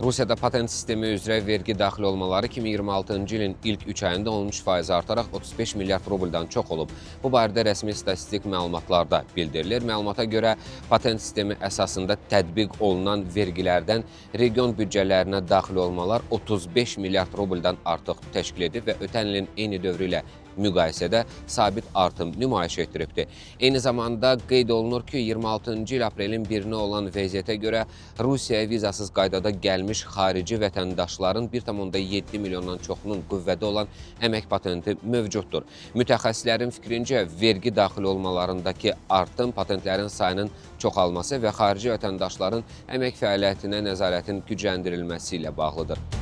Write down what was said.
Rusiyada patent sistemi üzrə vergi daxil olmaları 2026-cı ilin ilk 3 ayında 13% artaraq 35 milyard rubldan çox olub. Bu barədə rəsmi statistik məlumatlarda bildirilir. Məlumata görə patent sistemi əsasında tətbiq olunan vergilərdən region büdcələrinə daxil olmalar 35 milyard rubldan artıq təşkil edib və ötən ilin eyni dövrü ilə müqayisədə sabit artım nümayiş etdiribdir. Eyni zamanda qeyd olunur ki, 26-cı il aprelin 1-nə olan vəziyyətə görə Rusiyaya vizasız qaydada gəlmiş xarici vətəndaşların 1,7 milyondan çoxunun qüvvədə olan əmək patenti mövcuddur. Mütəxəssislərin fikrincə, vergi daxil olmalarındakı artım patentlərin sayının çoxalması və xarici vətəndaşların əmək fəaliyyətinə nəzarətin gücləndirilməsi ilə bağlıdır.